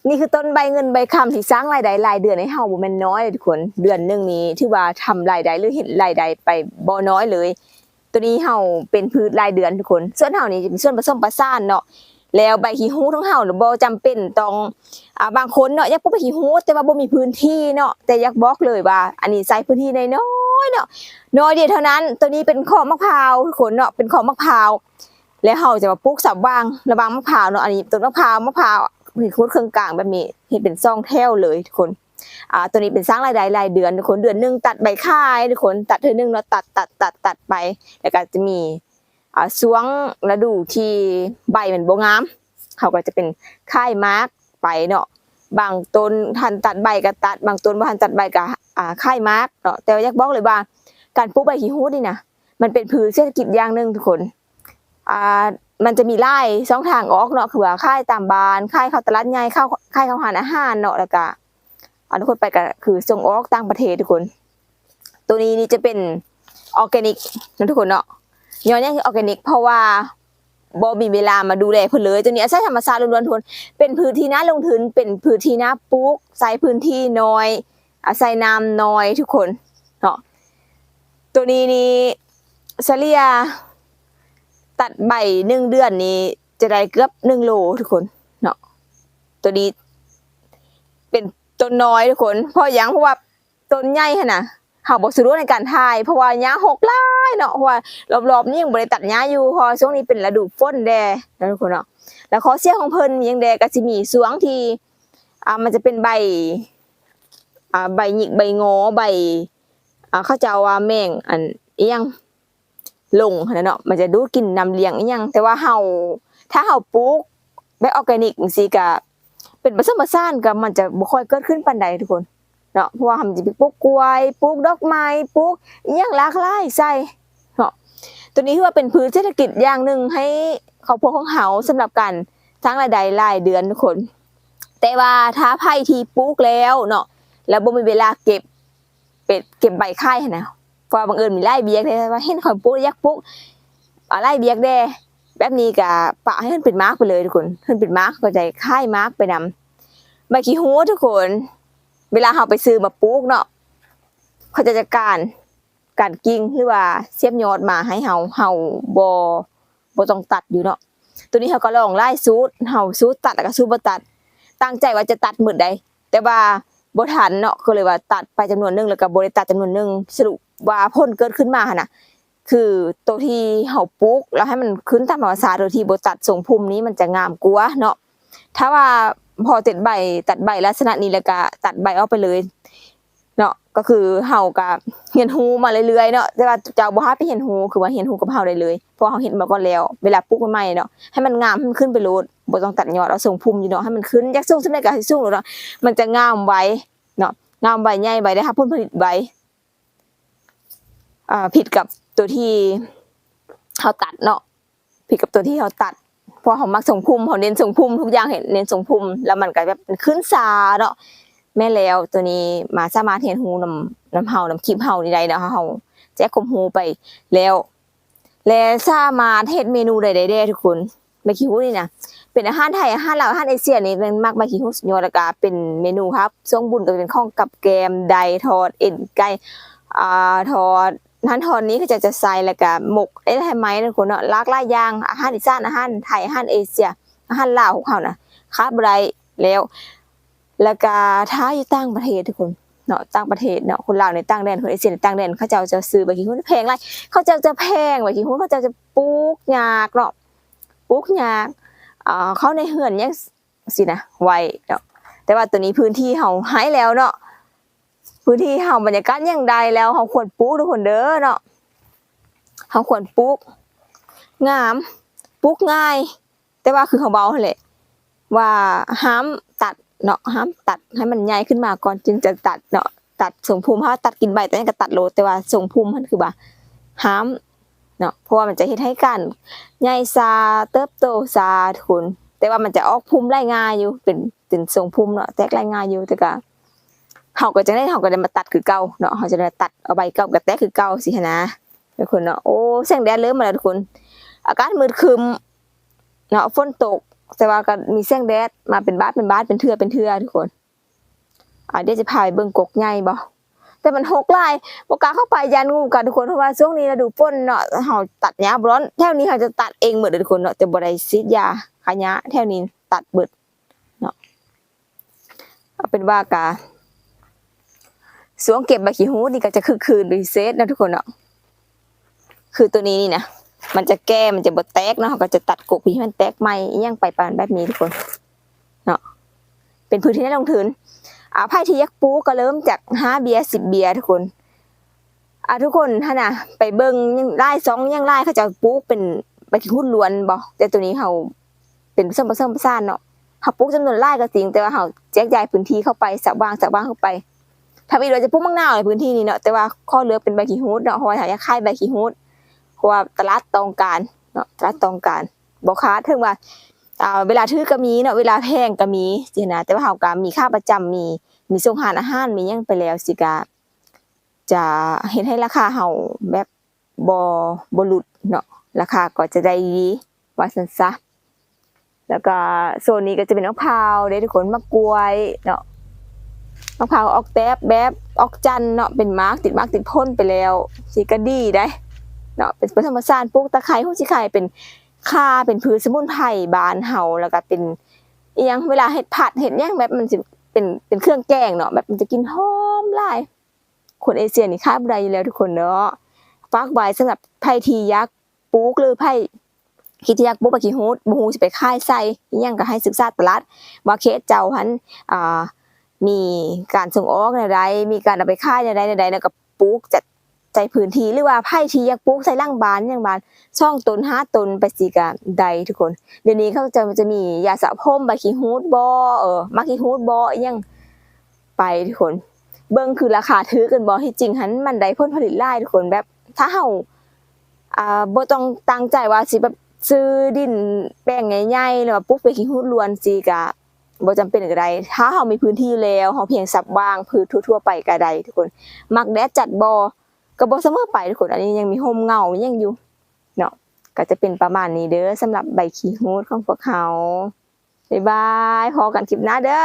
ນີ້ຄືຕົ້ນໃບເງິນໃບຄຳທີ່ສ້າງລາຍໄດ້ລາຍເດືອນໃຫ້ເຮົາບໍ່ແມ່ນນ້ອຍເດ້ທຸກຄົນ. ເດືອນໜຶ່ງນີ້ຖືວ່າທຳລາຍໄດ້ ຫຼື ເຮັດລາຍໄດ້ໄປບໍ່ນ້ອຍເລີຍ. ໂຕນີ້ເຮົາເປັນພືດລາຍເດືອນທຸກຄົນ. ສ່ວນເຮົານີ້ຈະເປັນສ່ວນປະສົມປະສານເນາະ. ແລ້ວໃບຂີ້ຫູດຂອງເຮົາບໍ່ຈຳເປັນຕ້ອງ ອ່າ ບາງຄົນເນາະ ຢາກປູກໃບຂີ້ຫູດ ແຕ່ວ່າບໍ່ມີພື້ນທີ່ເນາະ. ແຕ່ຢາກບອກເລີຍວ່າ ອັນນີ້ໃຊ້ພື້ນທີ່ນ້ອຍໆເນາະ ໜ້ອຍດຽວເທົ່ານັ້ນ. ໂຕນີ້ເປັນຂອກໝາກພ້າວທຸກຄົນເນາະ ເປັນຂອກໝາກພ້າວ. ແລ້ວເຮົາຈະມາປູກສັບຫວ່າງລະຫວ່າງໝາກພ້າວເນາະ. ອັນນີ້ຕົ້ນໝາກພ້າວ ໝາກພ້າວ ເຮັດເຄິ່ງກາງແບບນີ້ ເຮັດເປັນສອງແຖວເລີຍທຸກຄົນ. ອ່າ ໂຕນີ້ເປັນສ້າງລາຍໄດ້ລາຍເດືອນທຸກຄົນ. ເດືອນໜຶ່ງຕັດໃບຂາຍທຸກຄົນ ຕັດເທື່ອໜຶ່ງເນາະ ຕັດ ຕັດ ຕັດ ຕັດໄປ. ແລ້ວກໍຈະມີ ອ່າ ຊ່ວງລະດູທີ່ໃບມັນບໍ່ງາມ ເຮົາກໍຈະເປັນຂາຍໝາກໄປເນາະ. ບາງຕົ້ນທັນຕັດໃບກໍຕັດ ບາງຕົ້ນບໍ່ທັນຕັດໃບກໍ ອ່າ ຂາຍໝາກເນາະ. ແຕ່ວ່າຢາກບອກເລີຍວ່າ ການປູກໃບຂີ້ຫູດນີ້ນະ ມັນເປັນພືດເສດຖະກິດຢ່າງໜຶ່ງທຸກຄົນ. ອ່າ ມັນຈະມີຫຼາຍຊ່ອງທາງອອກເນາະ ຄືວ່າຂາຍຕາມບ້ານ ຂາຍເຂົ້າຕະຫຼາດໃຫຍ່ ເຂົ້າ ຂາຍເຂົ້າຮ້ານອາຫານເນາະ. ແລ້ວກະ ອັນທຸກຄົນໄປກະຄືສົ່ງອອກຕ່າງປະເທດທຸກຄົນ. ໂຕນີ້ນີ້ຈະເປັນອອແກນິກເນາະທຸກຄົນເນາະ. ຍ້ອນຫຍັງຄືອອແກນິກ? ເພາະວ່າບໍ່ມີເວລາມາດູແລເພິ່ນເລີຍ. ໂຕນີ້ອາໄສທຳມະຊາດລ້ວນໆທຸກຄົນ. ເປັນພືດທີ່ໜ້າລົງທຶນ ເປັນພືດທີ່ໜ້າປູກ ໃຊ້ພື້ນທີ່ນ້ອຍ ອາໄສນ້ຳນ້ອຍທຸກຄົນເນາະ. ໂຕນີ້ນີ້ສະເລ່ຍຕັດໃບໜຶ່ງເດືອນນີ້ຈະໄດ້ເກືອບໜຶ່ງໂລທຸກຄົນເນາະ. ໂຕນີ້ເປັນຕົ້ນນ້ອຍທຸກຄົນ. ເພາະຫຍັງ? ເພາະວ່າ ຕົ້ນໃຫຍ່ຫັ້ນນະ ເຮົາບໍ່ສະດວກໃນການຖ່າຍ ເພາະວ່າຫຍ້າຮົກຫຼາຍເນາະ. ເພາະວ່າລອບໆນີ້ຍັງບໍ່ໄດ້ຕັດຫຍ້າຢູ່ ເພາະວ່າຊ່ວງນີ້ເປັນລະດູຝົນແດ່ເນາະທຸກຄົນເນາະ. ແລ້ວຂໍ້ເສຍຂອງເພິ່ນມີຫຍັງແດ່? ກໍຊິມີຊ່ວງທີ່ ອ່າ ມັນຈະເປັນໃບ ອ່າ ໃບຫຍິກ ໃບງໍ ໃບ ອ່າ ເຂົາເຈົ້າວ່າແມງອັນອີ່ຫຍັງ ຫຼົງຫັ້ນນະເນາະ ມັນຈະດູດກິນນ້ຳລ້ຽງອີ່ຫຍັງ. ແຕ່ວ່າເຮົາ ຖ້າເຮົາປູກແບບອອແກນິກຈັ່ງຊີ້ກະເປັນປະສົມປະສານ ກະມັນຈະບໍ່ຄ່ອຍເກີດຂຶ້ນປານໃດທຸກຄົນເນາະ. ເພາະວ່າເຮົາມັນຈະໄປປູກກ້ວຍ ປູກດອກໄມ້ ປູກອີ່ຫຍັງຫຼາກຫຼາຍໃສ່ເນາະ. ໂຕນີ້ຖືວ່າເປັນພືດເສດຖະກິດຢ່າງໜຶ່ງໃຫ້ຄອບຄົວຂອງເຮົາ ສຳລັບການສ້າງລາຍໄດ້ລາຍເດືອນທຸກຄົນ. ແຕ່ວ່າຖ້າໃຜທີ່ປູກແລ້ວເນາະ ແລ້ວບໍ່ມີເວລາເກັບ ເປັດ ເກັບໃບຂາຍຫັ້ນນະ ເພາະວ່າບັງເອີນມີຫຼາຍວຽກເດ້ ວ່າເຫັນເຂົາປູກ ຢາກປູກ ອາ ຫຼາຍວຽກແດ່ ແບບນີ້ກະປະໃຫ້ເພິ່ນເປັນໝາກໄປເລີຍທຸກຄົນ. ເພິ່ນເປັນໝາກກໍຈະຂາຍໝາກໄປນຳ. ໃບຂີ້ຫູດທຸກຄົນ ເວລາເຮົາໄປຊື້ມາປູກເນາະ ເຂົາຈະຈັດການ ການກິ່ງ ຫຼືວ່າສຽບຍອດມາໃຫ້ເຮົາ ເຮົາບໍ່ ບໍ່ຕ້ອງຕັດຢູ່ເນາະ. ໂຕນີ້ເຮົາກໍລອງຫຼາຍສູດ ເຮົາສູດຕັດ ແລ້ວກໍສູດບໍ່ຕັດ ຕັ້ງໃຈວ່າຈະຕັດໝົດໃດ ແຕ່ວ່າບໍ່ທັນເນາະ ກໍເລີຍວ່າຕັດໄປຈຳນວນໜຶ່ງ ແລ້ວກໍບໍ່ໄດ້ຕັດຈຳນວນໜຶ່ງ. ສະຫຼຸບວ່າຜົນເກີດຂຶ້ນມາຫັ້ນນະ ຄືໂຕທີ່ເຮົາປູກແລ້ວໃຫ້ມັນຂຶ້ນຕາມທຳມະຊາດ ໂດຍທີ່ບໍ່ຕັດຊົງພຸມນີ້ ມັນຈະງາມກວ່າເນາະ. ຖ້າວ່າພໍຕັດໃບ ຕັດໃບລັກສະນະນີ້ ແລ້ວກໍຕັດໃບອອກໄປເລີຍ ເນາະ ກໍຄືເຮົາກໍຮຽນຮູ້ມາເລື້ອຍໆເນາະ ແຕ່ວ່າເຈົ້າບໍ່ພາດໄປຮຽນຮູ້ ຄືວ່າຮຽນຮູ້ກັບເຮົາໄດ້ເລີຍ ເພາະວ່າເຮົາເຮັດມາກ່ອນແລ້ວ. ເວລາປູກໃໝ່ໆເນາະ ໃຫ້ມັນງາມ ໃຫ້ມັນຂຶ້ນໄປໂລດ ບໍ່ຕ້ອງຕັດຍອດ ເອົາຊົງພຸມຢູ່ເນາະ ໃຫ້ມັນຂຶ້ນ ຢາກສູງສ່ຳໃດກໍໃຫ້ສູງໂລດເນາະ ມັນຈະງາມໄວເນາະ ງາມໄວ ໃຫຍ່ໄວ ໄດ້ຮັບຜົນຜະລິດໄວ. ອ່າ ຜິດກັບຕົວທີ່ເຮົາຕັດເນາະ ຜິດກັບຕົວທີ່ເຮົາຕັດ ເພາະເຮົາມັກຊົງພຸມ ເຮົາເນັ້ນຊົງພຸມ ທຸກຢ່າງໃຫ້ເນັ້ນຊົງພຸມ ແລ້ວມັນກໍແບບມັນຂຶ້ນຊ້າເນາະ. ແມ່ນແລ້ວ ຕົວນີ້ມາສາມາດຮຽນຮູ້ນຳ ນຳເຮົາ ນຳຄລິບເຮົານີ້ໄດ້ເນາະ ເຮົາແຈກຄວາມຮູ້ໄປແລ້ວ ແລະ ສາມາດເຮັດເມນູໃດໄດ້ແດ່ທຸກຄົນ. ໃບຂີ້ຫູດນີ້ນະ ເປັນອາຫານໄທ ອາຫານລາວ ອາຫານເອເຊຍນີ້ ແມ່ນມັກໃບຂີ້ຫູດສຸດຍອດ ແລ້ວກະເປັນເມນູຮັບ ຊ່ວງບຸນກໍເປັນຂອງກັບແກ້ມ ໄດ້ທອດ ເອັນໄກ່ ອ່າ ທອດນັ້ນທອດນີ້ ເຂົາເຈົ້າຈະໃສ່ ແລ້ວກະໝົກ ເຮັດໃຫ້ໄໝ້ທຸກຄົນເນາະ ຫຼາກຫຼາຍຢ່າງ ອາຫານອີສານ ອາຫານໄທ ອາຫານເອເຊຍ ອາຫານລາວຂອງເຮົານະ ຂາດບໍ່ໄດ້ແລ້ວ. ແລ້ວກະຖ້າຢູ່ຕ່າງປະເທດທຸກຄົນເນາະ ຕ່າງປະເທດເນາະ ຄົນລາວໃນຕ່າງແດນ ຄົນເອເຊຍໃນຕ່າງແດນ ເຂົາເຈົ້າຈະຊື້ໃບຂີ້ຫູດແພງຫຼາຍ ເຂົາເຈົ້າຈະແພງ ໃບຂີ້ຫູດເຂົາເຈົ້າຈະປູກຍາກເນາະ ປູກຍາກ ອ່າ ເຂົ້າໃນເຮືອນຫຍັງ ຊີ້ນະ ໄວ້ເນາະ ແຕ່ວ່າໂຕນີ້ພື້ນທີ່ເຮົາໃຫ້ແລ້ວເນາະ ພື້ນທີ່ເຮົາ ບັນຍາກາດຫຍັງໄດ້ແລ້ວ ເຮົາຄວນປູກທຸກຄົນເດີເນາະ ເຮົາຄວນປູກ ງາມ ປູກງ່າຍ ແຕ່ວ່າຄືເຮົາເວົ້າຫັ້ນແຫຼະ ວ່າຫ້າມຕັດເນາະ ຫ້າມຕັດ ໃຫ້ມັນໃຫຍ່ຂຶ້ນມາກ່ອນຈຶ່ງຈະຕັດເນາະ ຕັດຊົງພຸມ ຖ້າຕັດກິນໃບ ຕັດຫຍັງກໍຕັດໂລດ ແຕ່ວ່າຊົງພຸມຫັ້ນຄືວ່າຫ້າມ ເນາະ ເພາະວ່າມັນຈະເຮັດໃຫ້ການໃຫຍ່ຊ້າ ເຕີບໂຕຊ້າທຸກຄົນ ແຕ່ວ່າມັນຈະອອກພຸມໄຫຼງ່າຍຢູ່ ເປັນ ເປັນຊົງພຸມເນາະ ແຕກໄຫຼງ່າຍຢູ່ ແຕ່ກະ ເຮົາກໍຈັ່ງໃດ ເຮົາກໍໄດ້ມາຕັດຄືເກົ່າເນາະ ເຮົາຈະໄດ້ຕັດເອົາໃບເກົ່າກໍແຕກຄືເກົ່າຊີ້ຫັ້ນນະທຸກຄົນເນາະ. ໂອ້ ແສງແດດເລີ່ມມາແລ້ວທຸກຄົນ ອາກາດມືດຄຶ້ມເນາະ ຝົນຕົກ ແຕ່ວ່າກໍມີແສງແດດມາເປັນບາດເປັນບາດ ເປັນເທື່ອເປັນເທື່ອທຸກຄົນ. ອ່າ ດຽວຈະພາໄປເບິ່ງກົກໃຫຍ່ບໍ່ ແຕ່ມັນຮົກຫຼາຍ ບໍ່ກ້າເຂົ້າໄປ ຢ້ານງູກັດທຸກຄົນ. ເພາະວ່າຊ່ວງນີ້ລະດູຝົນເນາະ ເຮົາຕັດຫຍ້າບໍ່ລອດ. ແຖວນີ້ເຮົາຈະຕັດເອງໝົດເລີຍທຸກຄົນເນາະ ຈະບໍ່ໄດ້ສີດຢາຂ້າຫຍ້າ ແຖວນີ້ຕັດເບິດເນາະ. ເອົາເປັນວ່າກະ ຊ່ວງເກັບໃບຂີ້ຫູດນີ້ກໍຈະຄຶກຄື້ນເປັນພິເສດເນາະທຸກຄົນເນາະ. ຄືໂຕນີ້ນີ້ນະ ມັນຈະແກ່ ມັນຈະບໍ່ແຕກເນາະ ເຮົາກໍຈະຕັດກົກທີ່ໃຫ້ມັນແຕກໃໝ່ອີ່ຫຍັງໄປປະມານແບບນີ້ທຸກຄົນເນາະ. ເປັນພື້ນທີ່ໜ້າລົງທຶນ. ອ່າ ໃຜທີ່ຢາກປູກກໍເລີ່ມຈາກຫ້າເບ້ຍ ສິບເບ້ຍທຸກຄົນ. ອ່າ ທຸກຄົນຫັ້ນນະ ໄປເບິ່ງຫຼາຍຊ່ອງຫຍັງຫຼາຍ ເຂົາເຈົ້າປູກເປັນໃບຂີ້ຫູດລ້ວນບໍ່ ແຕ່ໂຕນີ້ເຮົາ ເປັນປະສົມ ປະສົມປະສານເນາະ. ເຮົາປູກຈຳນວນຫຼາຍກໍຈິງ ແຕ່ວ່າເຮົາແຈກຢາຍພື້ນທີ່ເຂົ້າໄປ ສະຫວ່າງ ສະຫວ່າງເຂົ້າໄປ. ທຳອິດວ່າຈະປູກໝາກນາວໃນພື້ນທີ່ນີ້ເນາະ ແຕ່ວ່າຂໍເລືອກເປັນໃບຂີ້ຫູດເນາະ ເພາະວ່າເຮົາຢາກຂາຍໃບຂີ້ຫູດ ເພາະວ່າຕະຫຼາດຕ້ອງການເນາະ ຕະຫຼາດຕ້ອງການ ບໍ່ຂາດ. ເຖິງວ່າ ອ່າ ເວລາຖືກກໍມີເນາະ ເວລາແພງກໍມີຊີ້ນະ ແຕ່ວ່າເຮົາກໍມີຂາປະຈຳ ມີ ມີສົ່ງຮ້ານອາຫານ ມີຫຍັງໄປແລ້ວຊີ້ ກໍຈະເຮັດໃຫ້ລາຄາເຮົາແບບ ບໍ່ ບໍ່ຫຼຸດເນາະ ລາຄາກໍຈະໄດ້ດີ ວ່າຊັ້ນຊະ. ແລ້ວກໍໂຊນນີ້ກໍຈະເປັນໝາກພ້າວເດ້ທຸກຄົນ ໝາກກ້ວຍເນາະ ໝາກພ້າວອອກແຕກແບບອອກຈັນເນາະ ເປັນໝາກ ຕິດໝາກຕິດຜົນໄປແລ້ວ ຊິກໍດີໄດ໋ເນາະ. ເປັນປະສົມປະສານ ປູກຕະໄຄ ຫົວຊິໄຄ ເປັນຂ່າ ເປັນພືດສະໝຸນໄພບ້ານເຮົາ ແລ້ວກໍເປັນອີ່ຫຍັງ ເວລາເຮັດຜັດເຮັດຫຍັງແບບ ມັນຊິເປັນ ເປັນເຄື່ອງແກງເນາະ ແບບມັນຈະກິ່ນຫອມຫຼາຍ. ຄົນເອເຊຍນີ້ຂາດບໍ່ໄດ້ຢູ່ແລ້ວທຸກຄົນເນາະ. ຝາກໄວ້ສຳລັບໃຜທີ່ຢາກປູກ ຫຼືໃຜຄິດທີ່ຢາກປູກໃບຂີ້ຫູດ ບໍ່ຮູ້ຊິໄປຂາຍໃສອີ່ຫຍັງ ກໍໃຫ້ສຶກສາຕະຫຼາດວ່າເຂດເຈົ້າຫັ້ນ ອ່າ ມີການສົ່ງອອກແນວໃດ ມີການເອົາໄປຂາຍແນວໃດແນວໃດ ແລ້ວກໍປູກຈັດໃສ່ພື້ນທີ່ ຫຼືວ່າໃຜທີ່ຢາກປູກໃສ່ຫຼັງບ້ານຫຍັງບ້ານ ສອງຕົນ ຫ້າຕົນ ໄປຊີ້ກໍໄດ້ທຸກຄົນ. ດຽວນີ້ເຂົາເຈົ້າຈະມີຢາສະຜົມ ໃບຂີ້ຫູດບໍ່ ເອີ ໝາກຂີ້ຫູດບໍ່ ອີ່ຫຍັງ ໄປທຸກຄົນ ເບິ່ງຄືລາຄາຖືກແມ່ນບໍ່? ທີ່ຈິງຫັ້ນມັນໄດ້ຜົນຜະລິດຫຼາຍທຸກຄົນ ແບບຖ້າເຮົາ ອ່າ ບໍ່ຕ້ອງຕັ້ງໃຈວ່າຊິແບບຊື້ດິນແປງໃຫຍ່ໆ ແລ້ວວ່າປູກໃບຂີ້ຫູດລ້ວນຊີ້ກະບໍ່ຈຳເປັນກໍໄດ້. ຖ້າເຮົາມີພື້ນທີ່ຢູ່ແລ້ວ ເຮົາພຽງສັບຫວ່າງພືດທົ່ວໆໄປກໍໄດ້ທຸກຄົນ. ມັກແດດຈັດບໍ່? ກໍບໍ່ສະເໝີໄປທຸກຄົນ ອັນນີ້ຍັງມີຮົ່ມເງົາຍັງຢູ່ເນາະ. ກໍຈະເປັນປະມານນີ້ເດີ ສຳລັບໃບຂີ້ຫູດຂອງພວກເຮົາ. ບາຍບາຍ ພໍ້ກັນຄລິບໜ້າເດີ.